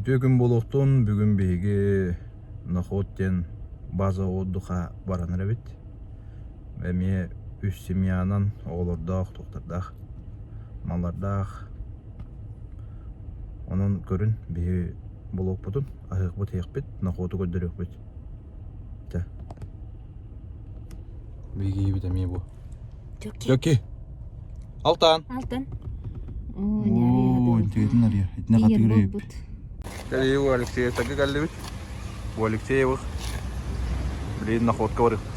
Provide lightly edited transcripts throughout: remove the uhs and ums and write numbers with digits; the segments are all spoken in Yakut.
Үтүө күн буолуохтун, бүгүн биһиги Нохуот диэн база отдыха баран эрэбит. Эмиэ үс семьянан оҕолордоох, туохтардаах, маллардаах. Онон көрүн биһи булуохпутун, аһыахпыт-иһиэхпит, Нохуоту көрдөрүөхпүт. Чэ. Биһиги эмиэ бу. Чөки. Алтан. Алтан. Оо, интигитин арыйар. Итинэ хатыгыр өйүппүт. Кэлии Алексеевтарга кэллибит. Бу Алексеевых. Билигин находка барыахпыт.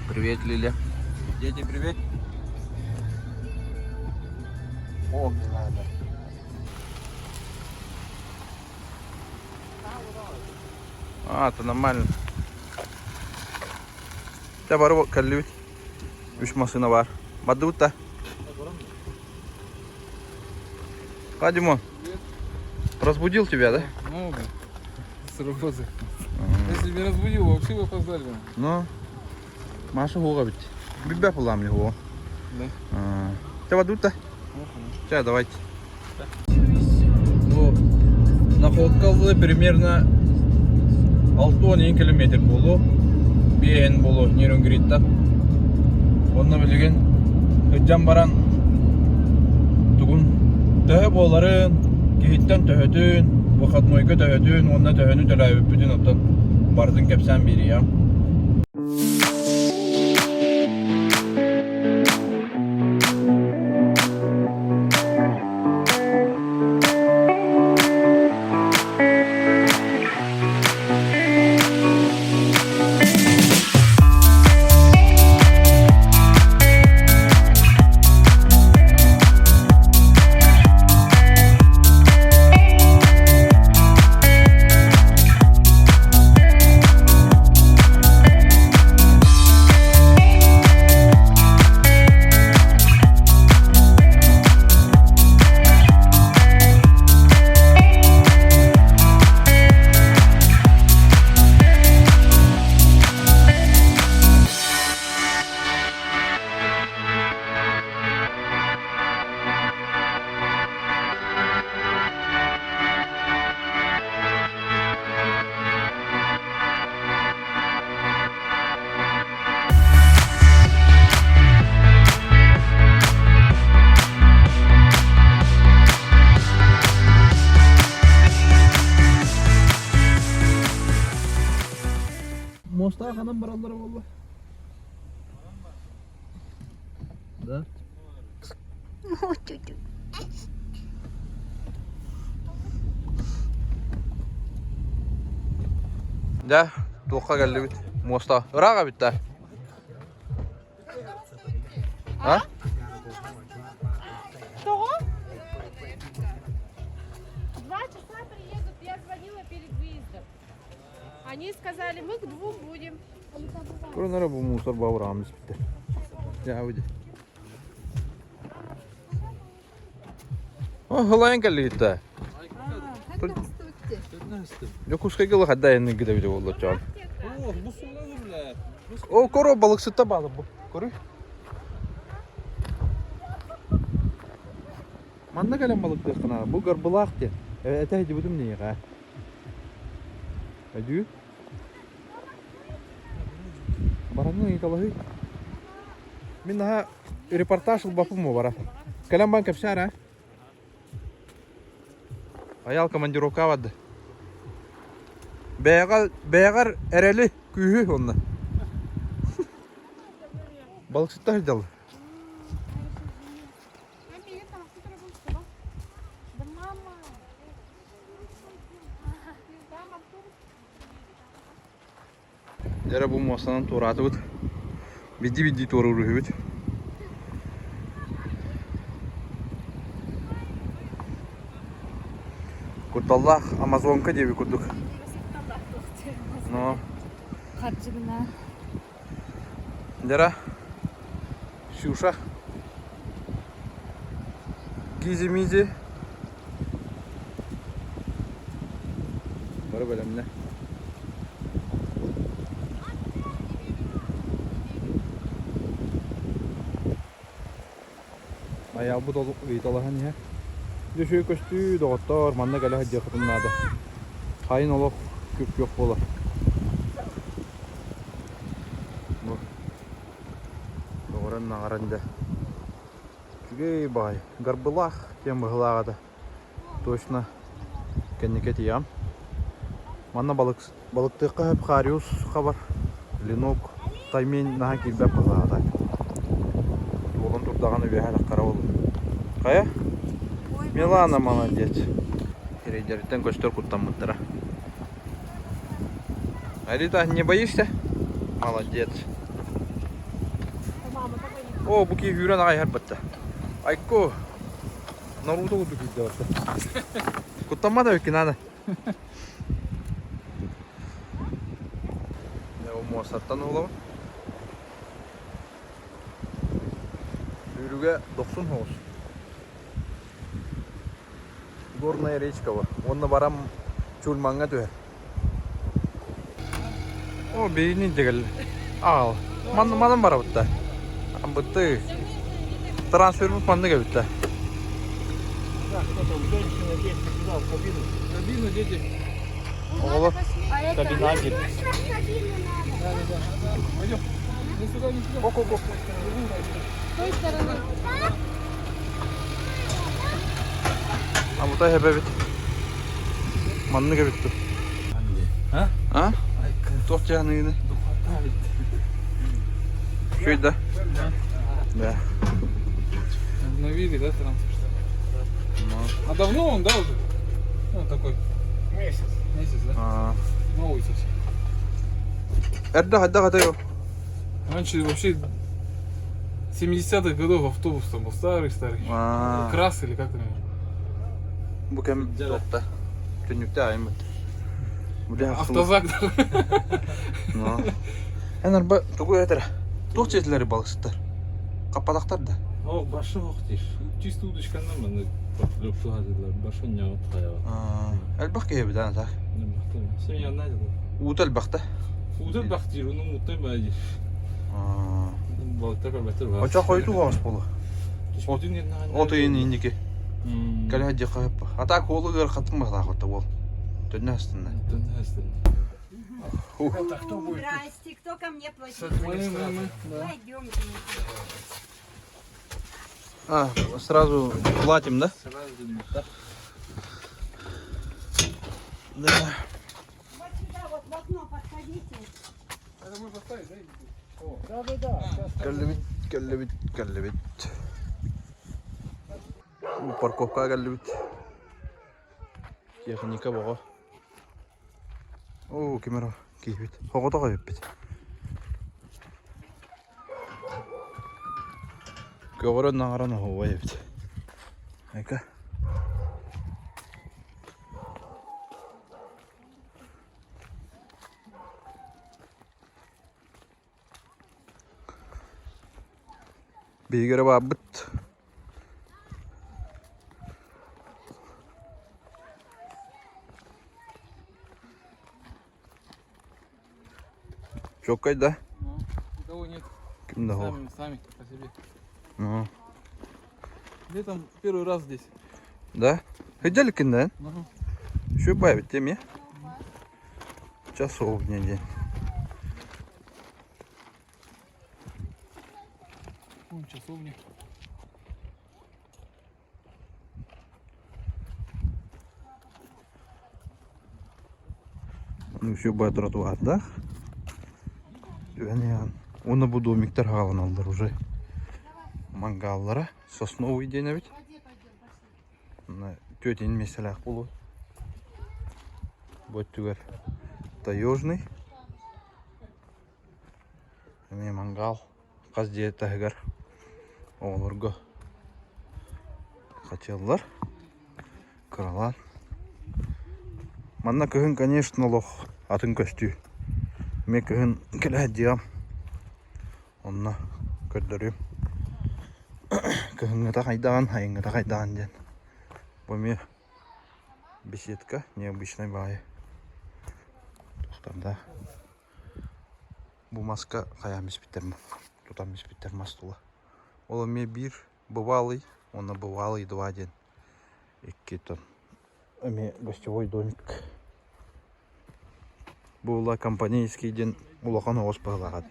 Привет, Лиля. Дети, привет. О, Милана. А, это нормально. Дьэ бары кэллибит. Үс массыына баар. Бардыбыт да? А, Димон, разбудил тебя, да? Ну, с работы. Если бы разбудил, вообще бы опоздали. Ну, Маша хуга бит. Билбэт буоллаҕым дии Да. Чэ, бардыбыт да? Чэ, давайте. Ну, находка примерно 6-10 километр буолуо, биэһин буолуо Нерюнгриттан. Онно билигин сылдьан баран тугун төһө буоларын, киһиттэн төһөтүн, выходнойга төһөтүн уонна төһөнү төлөөбүппүтүн оттон барытын кэпсээн биэриэҕим. Мостаах ханан бараллара буолла? Да? Дьэ, туохха кэллибит? Муоста. Ыраах эбит да? А? Того? 2 часа приедут, я звонила перед выездом. Они сказали, мы к 2 будем. Көрөнөрө бу мусор бабыраҕым испиттэр. Дьэ, выйди. О, ылайан кэллигит да. Дьокуускайга ыла хадда айанныыр гыда буолла чоон. О, коро балыксытта баалы бу. Көрүй. Манна кэлэн балыктыаххына, бу Горбулаах диэн. Этэ сылдьыбытым нэйиэхэ. Өйдүү? Бараҥҥа ыйыталаһыы. Мин наһаа репортаж ылбаппын бара. Кэлэн бан кэпсээр аа. Айаал командировка барды. Бэйэҕэр, бэйэҕэр эрэли, күүһү онно. Балыксытта сылдьаллар. Да мама! Дьэ бу муостанан туораатыбыт. Бидди-бидди туоруур үһүбүт. Кутталлаах Амазонка диэби курдук. Но Харчыгына. Дьара Ксюша Гизи-мизи Бары бэлэмнэ. Айаалбыт ыйыталаһан иһэр. Дьэ үчүгэй көстүү, доҕоттоор, манна кэлэ сылдьыаххытын наада. Хайын олох күп-күөх буолар. Бу доҕорон наҕаран дьэ. Үчүгэй баҕайы. Гарбылаах диэн быһыылаах этэ. Точно кэнники этиэҕим. Манна балык балыктыахха сөп хариус хабар, ленок, таймень наһаа киирбэт быһыылаах так. Туолан турдаҕына үөһэ таххара буолуо. Хайа? Милана молодец. Сирэйдэриттэн көстөр куттаммыттара. Алита, не боишься? Молодец. О, бу киһи үүрэн аҕай иһэр Айко, Наруто курдук күүрдэ барда. Куттаммат эбиккин аны. Муостаттан уолабын. Сүүрүгэ дохсун соҕус. Горная речка бар. Уонна барам Чульмаҥҥа түһэр. О, бэйини дьэгэл. Аал. Ман манан барабыт да. Амбытты. Трансфербут маннык эбит да. Так, кто там, женщина, дети, сюда, в кабину. Кабину, дети. Оҕолор кабина диир. Да, да, да. Пойдем. Не сюда, не сюда. Ок, ок, ок. С той стороны. Амута эбэбит. Маннык эбит ту. А? А? Туох дьаныыны? Үчүгэй да? Да. Обновили, да, транспорт? А давно он, да, уже? Ну, такой. Месяц. Месяц, да? А. Новый совсем. Эрдэ хайдах этэй Раньше вообще 70-х годов автобус там был старый-старый. А. Крас или как там его? Бу кэм туохта? Түннүктэ айыммыт. Бля, Автозак даже. Ну. Эн арба тугу этэр? Туох дьиэтилэри балыксыттар? Хаппатахтар да? О, башы ох диир. Чисто удочканан маннык лөптү башы ньаҕыт хайаҕа. Элбэх киһи эбит ана так. Семья надо. Уута элбэх да? Уута элбэх диир, ону муттай баа диир. Балыктар көрбөттөр баар. Очо хойуту хоос болу. От ыйын инники. Кэлэ дьиэхэ А так уолу ыарахаттын баһылаах уол. Төннө астынна. Төннө астынна. Здрасте, кто ко мне платит? Пойдемте. А, сразу платим, да? Сразу, да. Да. Вот сюда, вот в окно подходите. Это можно поставить, да? Кэллибит, кэллибит, кэллибит. Парковка кэллибит. Техника боҕо. Оо, ким эрэ киирбит. Оҕотох эбиппит. Көҕөрөн наҕаран оһуобай эбит. Айка. Биһиги эрэ баарбыт. Чоккай да? Ну, никого нет. Ким да Сами, сами по себе. Ну. Летом первый раз здесь. Да? Хыдялькин Ага. Еще бавит теме. Часовня день. Вон часовня. Ну, все бай тротуардаах. Түһэн иһэн. Уонна бу домиктар хааланаллар уже. Мангааллара сосновый диэн эбит. Тетин миэстэлээх буолуо. Бу өттүгэр таежный. Эмиэ мангал хас дьиэ таһыгар оҕолорго хачыаллар кыралаан. Манна кыһын, конечно, олох атын көстүү. Эмиэ кыһын кэлэ сылдьыам. Онно көрдөрүөм. Кыһыҥҥыта хайдаҕын, сайыҥҥыта хайдаҕын диэн. Бу эмиэ беседка необычный баҕайы. Туохтардаах. Бу маска хайаан испиттэр тутан испиттэр мас тула. Ол эмиэ биир бывалый. Уонна Бывалый два диэн икки тон. Эмиэ гостевой домик. Була компанейский диэн улахан оҕус быһылаҕа.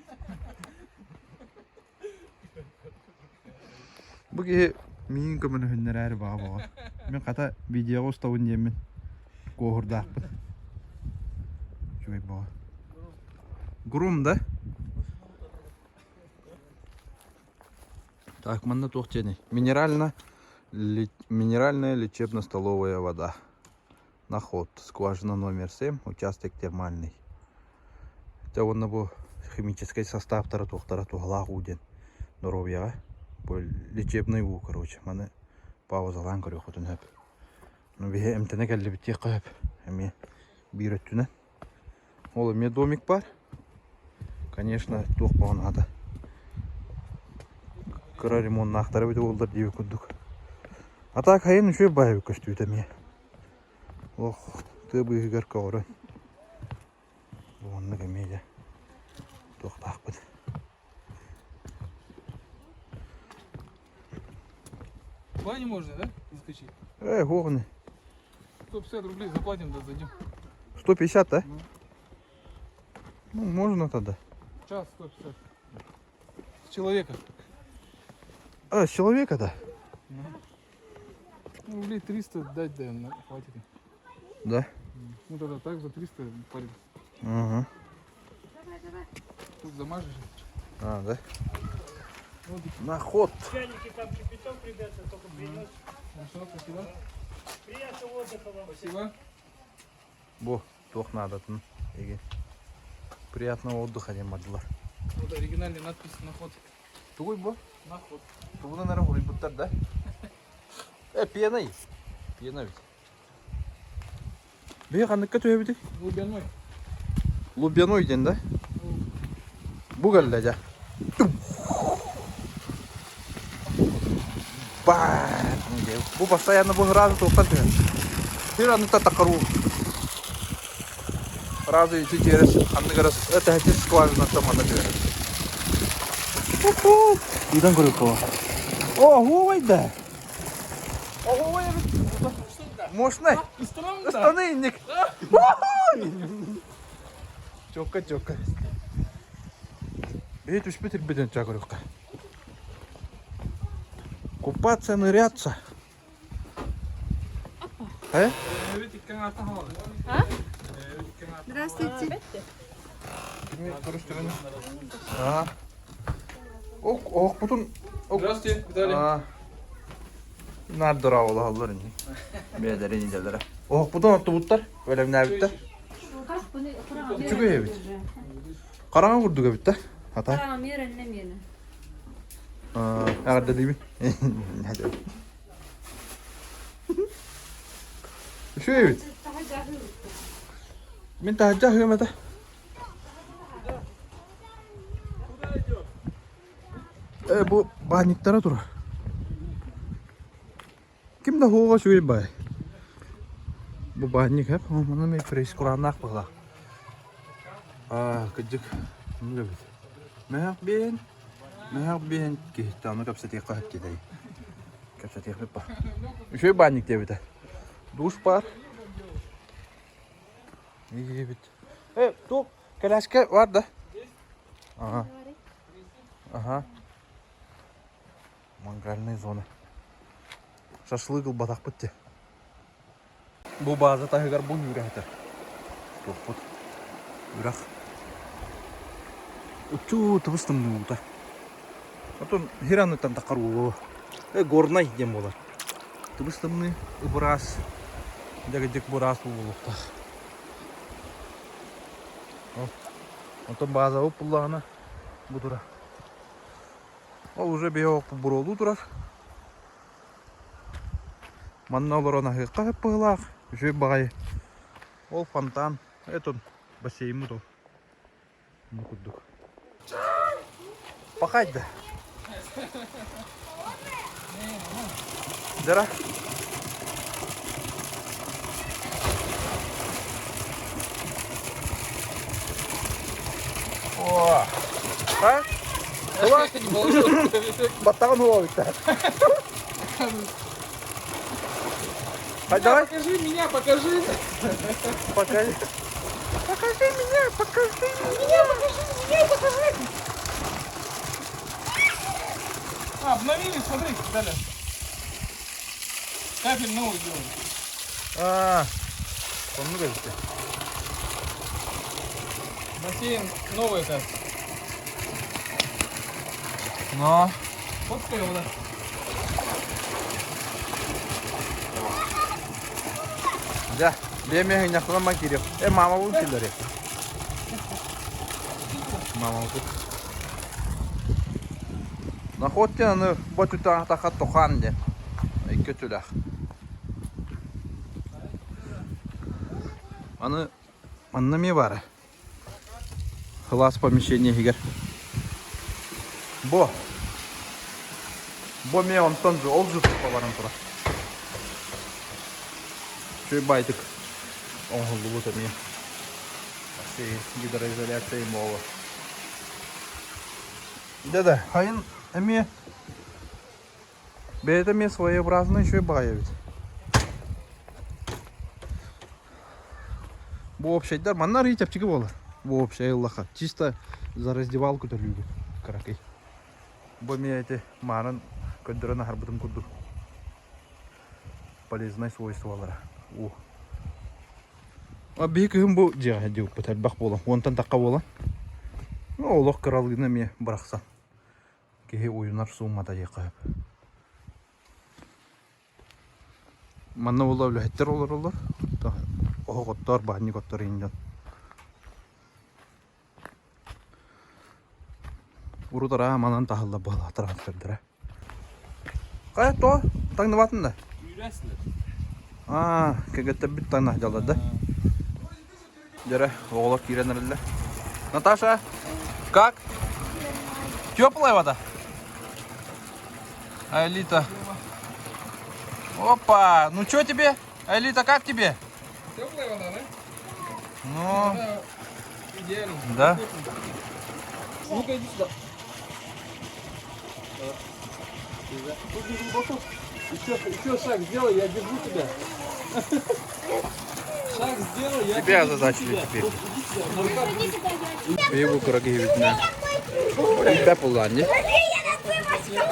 Бу киһи миигин көмөлөһүннэрээри баҕа боҕор. Мин хата видеоҕа устабын диэммин куоһурдаахпын. Үчүгэй боҕо. Гром да? Так, манна туох диэний? Минерально, минеральная лечебно-столовая вода. Наход. Скважина номер 7, участок термальный. Дьэ уонна бу химическэй састааптара туохтара туһалаах уу диэн доруобуйаҕа. Бу лечебный уу, короче. Маны паузалаан көрүөххүтүн сөп. Ну, биһи эмтэнэ кэллибит диэххэ сөп. Эмиэ биир өттүнэн. Ол эмиэ домик бар. Конечно, туох баҕанаата. Кыра ремоннаахтара эбит уоллар диэбит курдук. А так хайын үчүгэй баайы көстүүтэ эмиэ. Ох, тыа быыһыгар көҕөрөн. Бу оннук эмиэ дьэ туохтаахпыт. Бани можно, да, заскочить? Э, 150 рублей заплатим, да зайдем. 150, да? Ну. Ну, можно тогда. Час 150. С человека. А, с человека-то? Ну, рублей 300 дать, да, хватит. Да. Ну тогда так за 300 парень. Угу. Тут замажешь. А, да? На ход. Чайники там кипяток, ребята, только принес. Хорошо, спасибо. Приятного отдыха вам. Спасибо. Бу, туох наадатын. Эги. Приятного отдыха диэн бардылар. Вот оригинальный надпись на ход. Тугуй бу? На ход. Тугунан эрэ хуруйбуттар да? Э, пьяный. Пьяный ведь. Биһи ханныкка түһэбитий? Лубяной. Лубяной диэн да? Бу кэллэ дьэ. Бу постоянно бу сразу туохтан түһэр. Сир анныта такаруу. Сразу идти через анныгар это эти скважинаттан манна түһэр. Идан көрүк О, хуой да. Ого, Мощный. Штаны инник. Чокка, чокка. Бейт түспүт ирбитин чакырыкка. Купаться, ныряться. Э? Здравствуйте. А. Ок, ок, бутун. Здравствуйте, Виталий. Нардыра олаһаллар ини. Бэйэлэрин идэлэрэ. Оһохпутун оттубуттар, бэлэмнээбиттэр. Үчүгэй эбит. Хараҥа курдук эбит да. Ата. Эҕэрдэлиибин. Үчүгэй эбит. Мин таһырдьа аһыам этэ. Э, бу баанньыктара турар. Ким да хуоҕа үчүгэй баай. Бу баанньык эп, манна эмиэ прейскураннаах быһыылаах. Аа, кырдьык, оннук эбит. Мөһөх биэн, мөһөх биэн киһиттэн ону кэпсэтиэххэ сөп диэтэй. Кэпсэтиэхпит ба. Үчүгэй баанньык диэбитэ. Душ баар. Эбит. Э, туох, кэлээскэ бар да? Ага. Ага. Мангальная зона. Шашлык ылбатахпыт дии. Бу бааза таһыгар бу үрэх этэ. Туохпут. Үрэх. Уччуу тыбыс тымныыбыта. Отон хир анныттан таххар уу. Э, горнай диэн буолар. Тыбыс тымныы, ыбыраас. Дьэгидьик быраас уу буолуохтаах. Онтон баазабыт буллаҕына бу турар. Ол уже биһи оһохпут буруолуу турар. Манна олорон аһыахха сөп быһыылаах. Үчүгэй баҕайы. Ол фонтан, это бассейммыт ол. Бу курдук. Пахать да. Дара. О! А? Баттаҕын уол Хай, давай. Покажи меня, покажи. Покажи. Покажи меня, покажи меня. Меня покажи, меня покажи. А, обновили, смотри, далее. Кафель новый сделали. А, оннук эбит. Бассейн новый как. Но. Вот какая вода. Дьэ, биэмэ хынньахтана киириэх. Э, мамабын киллэриэх. Мамабын. Находки аны бу түтаахтаха тохан диэн. Икки өттүлээх. Аны манна эмиэ баара. Сылаас помещение иһигэр. Бу. Бу эмиэ онтон ол жутуппа баран турар. Үчүгэй баайдык оҥоһуллубут эмиэ. Гидроизоляция буолар. Да-да, хайын эмиэ бэйэтэ эмиэ своеобразный үчүгэй баҕайы эбит. Бу общайдар манна арыый чэпчэки буолар. Бу общай ыллаха. Чисто за раздевалку төлүүгүн кыракый. Бу эмиэ ити маарын көрдөрөн аһарбытым курдук полезнай свойстволара. Уу. А биһи күһүн бу дьиэҕэ сылдьыбыппыт элбэх буолан, уонтан тахха буолан. Ну, олох кыралыына эмиэ бырахсан. Киһи уйунар сууммата диэххэ сөп. Манна буолла үлэһиттэр олороллор. Оһох оттоор, баанньык оттор иһин дьон. Урут араа манан таһыллар буолла трансфердара. Хайа то таҥныбатын да? Үүрээсилэр. Аа, кэгэттэрбит таҥна дьаллар да. Дьэрэ, оҕолор киирэн эрэллэр. Наташа, как? Теплая вода? Айлита. Опа, ну что тебе? Айлита, как тебе? Теплая вода, да? Ну, Да, идеально. Да? Ну-ка иди сюда. Тут не глубоко. Еще, еще шаг сделай, я держу тебя. Шаг сделай, я Тебя держу озадачили тебя. теперь. Вот иди сюда, на руках Бейбу кыра киһибитинэ. Илбэ буллаан дии. Я на цыпочках!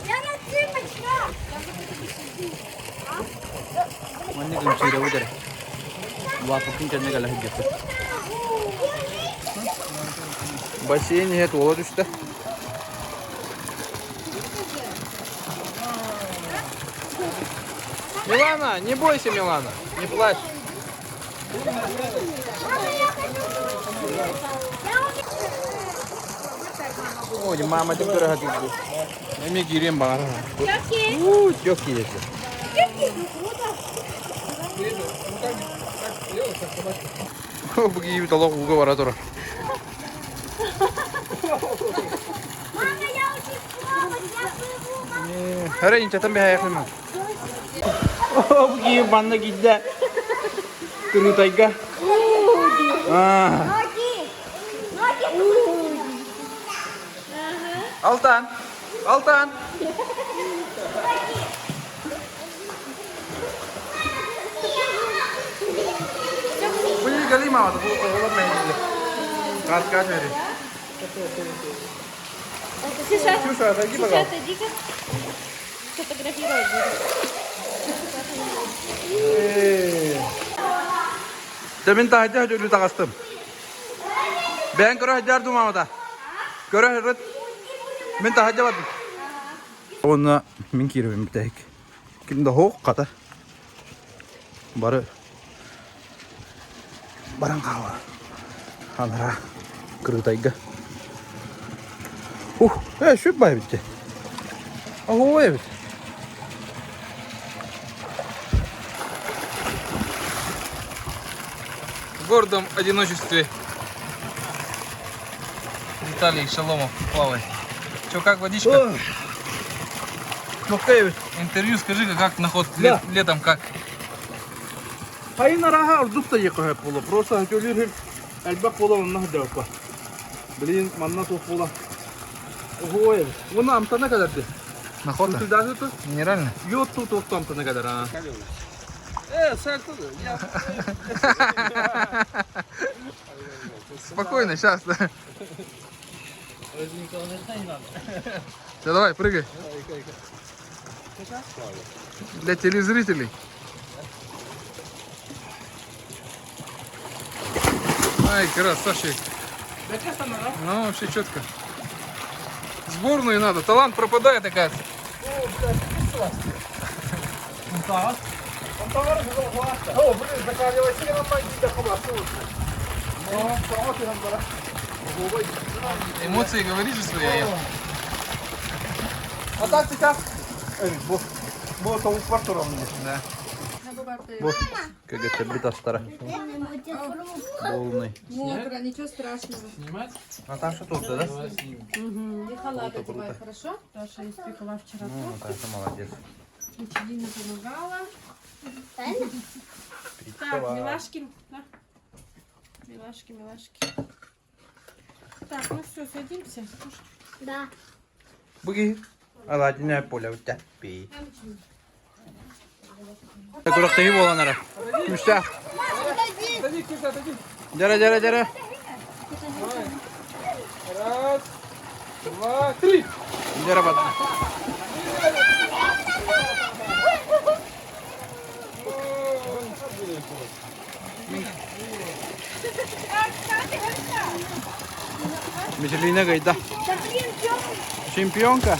Я на цыпочках! Маннык ымсыырабыт эрэ. Улааппыккын кэннэ кэлэ сылдьыахпыт. Бассейн иһэ туола түстэ. Милана, не бойся, Милана, не плачь. Мама, я хочу Ой, мама, ты дорога ты. Эми киирэн баҕар. Тётки! У, тётки если. Бу киһи толох ууга бара турар. Мама, я учусь плавать, я плыву, мама. Эрэ инчэтэн бэһээхлим. Бу киһи манна киирдэ. Кырыытайга. Ноги! Ноги! Алтан! Алтан! Бу кэлии маамата бу оҕолор мэһэйдииллэр. Кааска түһэри. Ксюша, Ксюша, отойди, Ксюша, пожалуйста. отойди-ка. Фотографировать буду. Дьэ мин таһырдьа өлүү таҕыстым. Бэйэҥ көрө сылдьаар дуу маамата? Көрө сырыт. Мин таһырдьа бардым. Уонна мин киирэбин бүтэһик. Ким да суох хата. Бары баран хаалар. Анараа Кырытайга. Ух, э, сүп бай битти. Оһуой эбит. В гордом одиночестве Виталий Шаломов плавает. Че, как водичка? Легкая эбит. Интервью скажи, как наход Да. летом как? Хайын араха ордук да жекөһөп буолла. Просто төлүүр элбэх буола онно сылдьыбаппа. Билигин манна суох буола. Оһуой эбит. Уонна амтана кэлэрди. Находа? Минеральная? Спокойно, сейчас. Да. Все, давай, прыгай. Для телезрителей. Ай, красавчик. Ну, вообще четко. Сборную надо. Талант пропадает, оказывается. Эмоции говори же свои. а я- А так сейчас. Бу тоғыз бар турамын. Да. Бу КГТ тастара. Полный. Мокро, ничего страшного. Снимать? Наташа тут, да? Давай снимем. И халат Круто, одевай, круто. хорошо? Даша испекла вчера Ну, торт. Наташа молодец. Мичелина помогала. Так, милашки. На. Милашки, милашки. Так, ну все, садимся. Кушать. Да. Буги. Аладдина поле у тебя. Пей. Курахтыгы боланара. Күстә. Отойди, Киса, отойди. Дәрә, дәрә, дәрә. Раз, два, три. Дәрә бат. Мичелина гайда. Да блин, чё? Чемпионка.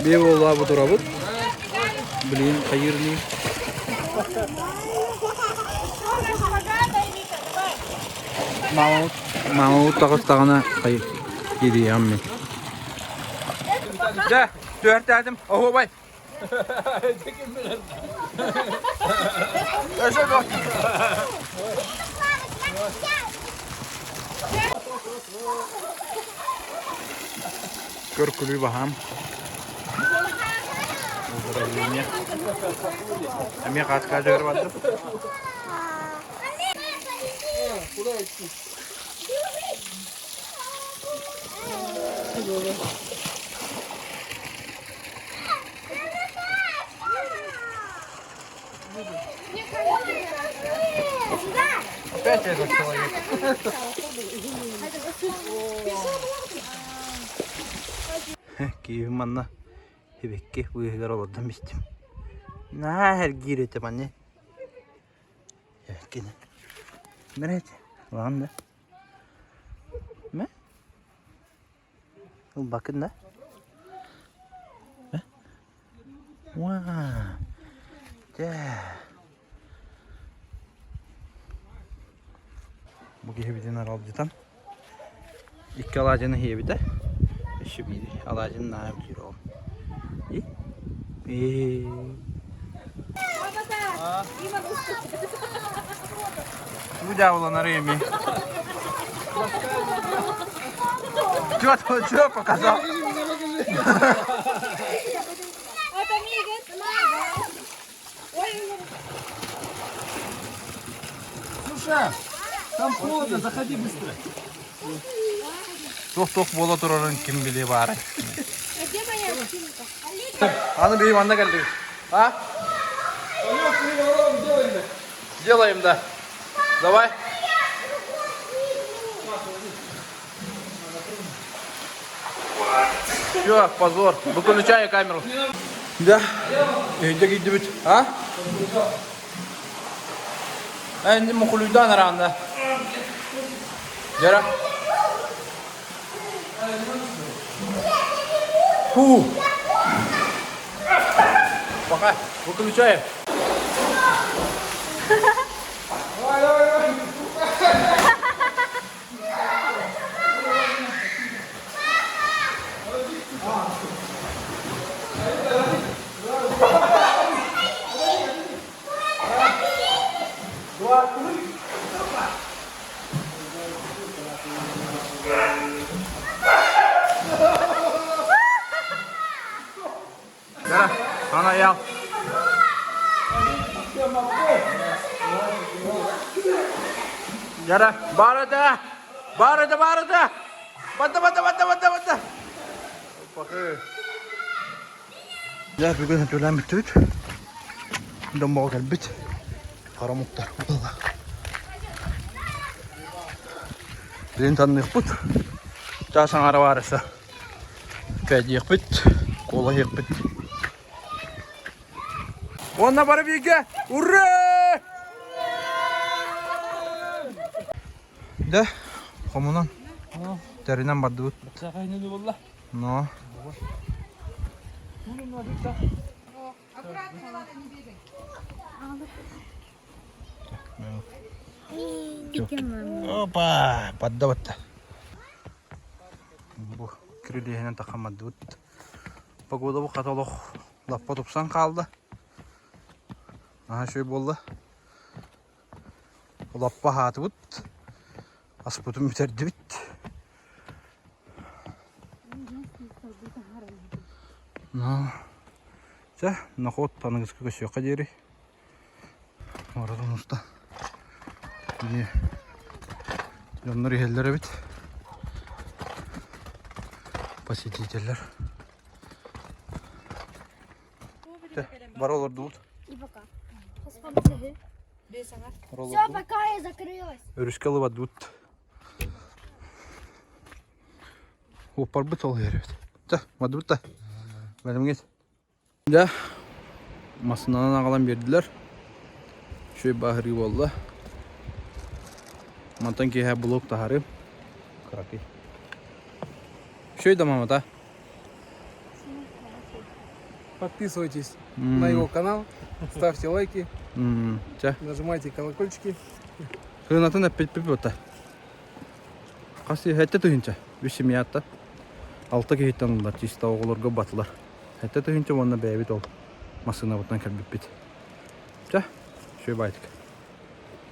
Бе була бу турабыт. Блин, хайырли. Мама, мама тагыстагына хай кириям мен. Да, төртәдим. Ого бай. Көркүлүй бахам. Управление. Ами катка жөр бардым. Опять этот человек. Киевим манна хебекке быыһыгар олордон бистим. Наа эргиир этэ манне. Кини. Мэрете. Лаан да. Мэ? Ылбакын да. Мэ? Уа. Дэ. Бу киһибитин аралдьытан икки алаадьыны сиэбитэ өссө биири алаадьыны наһаа биир оҕом Бу дьаабыланар эми. Чё, чё показал? Слушай, там холодно, заходи быстро. Туох-туох буола турарын ким билиэ баарай. А где моя овчинка? Аны биһи манна кэллибит. А? Делаем, да. Давай. Все, позор. Выключаю камеру. Да. Үйде кийдибит. А? Энди мухулуйдан аранда. Жара. Фу. Пока. Выключаем. Да, она ял. Яра, барада! Барада, барада! Бата, бата, бата, бата, бата! Пахы. Дьэ, бүгүн төлөөн бүттүбүт. Домбоҕо кэлбит. Хара омуктар буолла. Билин танныахпыт. Чаас аҥаара баар өссө. Кэдиэхпит, куолаһыахпыт. Уонна бары бииргэ Ура! Да, хомунан. Тэринэн бардыбыт. Но. Опа, падда батта. Бу кирилиэһинэн таххан бардыбыт. Погода бу хата олох лаппа тупсан хаалла. Наһаа үчүгэй буолла. Лаппа аһаатыбыт. Аспытын бүтэрдибит. Ну, чэ, нохуот аныгыскы көсүөххэ диэри. Барытын уста. Дии дьоннор иһэллэр эбит. Посетителлэр. Бары олордубут. И пока. Все, пока я закрылась. Өрүскэ ылыбадыбыт. Уоппарбыт ол иһэр эбит. Чэ, бардыбыт да. Бэлэмҥит. Дьэ, массыынанан аҕалан биэрдилэр. Үчүгэй бааһырыы буолла. Мантан киэһэ блок таһаарыым. Кыракый. Үчүгэй да мамата. Подписывайтесь на его канал, ставьте лайки, Чэ. нажимайте колокольчики. Сыанатын эппиппит буолта. Хас сэттэ тыһыынча, үс семьяттан. Алта киһиттэн ыллар, чисто оҕолорго батылар. 7 тыһыынча уонна бэйэбит ол массыынабытынан кэлбиппит. Чэ, үчүгэй баайтык.